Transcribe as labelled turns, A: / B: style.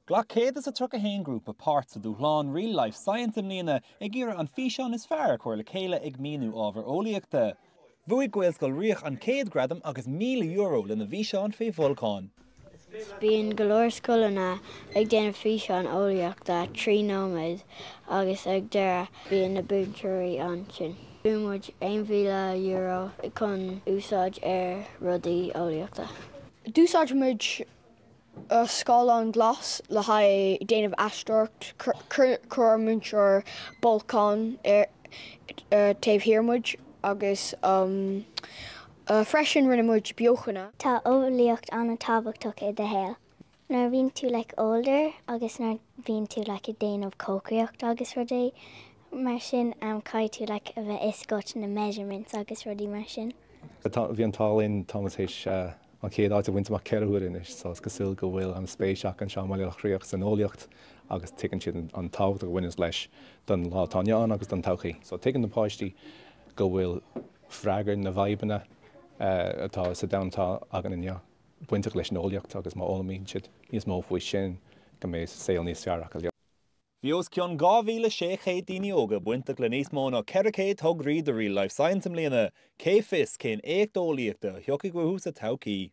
A: Ghlac 131 grúpa páirt sa dúshlán Reel Life Science i mbliana, ag iarraidh an físeán is fearr a chur le chéile ag míniú ábhar eolaíochta. Bhuaigh Gaelscoil Riach an chéad ghradam agus €1,000 lena bhfíseán fé bholcáin.
B: Bíonn go leor scoileanna ag déanamh físeán eolaíochta 3 nóiméad agus ag deireadh bíonn na buaiteoirí ansin. Bhuaigh muid €1,000 chun úsáid ar rudaí eolaíochta.
C: D'úsáid muid scáileán glas le haghaidh déanamh aisteoireacht. Chuir ár múinteoir bolcán ar taobh thiar muid agus freisin rinne muid beochana.
D: Tá eolaíocht an-tábhachtach i do shaol. Nuair a bhíonn tú like older agus nuair a bhíonn tú like ag déanamh cócaireacht agus rudaí mar sin caithfidh tú like a bheith fhios agat na measurements agus rudaí mar sin.
E: Bhí an t-ádh linn, tá muid théis an chéad áit a bhaint amach 4 huaire anois so is cosúil go bhfuil an-spéis acu anseo i mBaile Locha Riach san eolaíocht agus tuigeann siad an tábhacht a bhaineanns leis don lá atá inniu ann agus don todhchaí. So tuigeann na páistí go bhfuil freagra na bhfadhbanna atá sa domhan atá againn inniu bainteach leis an eolaíocht agus má fhoghlaimíonn siad níos mó faoi sin go mbeidh saol níos fearr acu.
A: Bhí os cionn 2,600 daoine óga bainteach le níos mó ná 400 tograí do Reel Life Science i mbliana, cé fios cén éacht eolaíochta a thiocfaidh uathu sa todhchaí.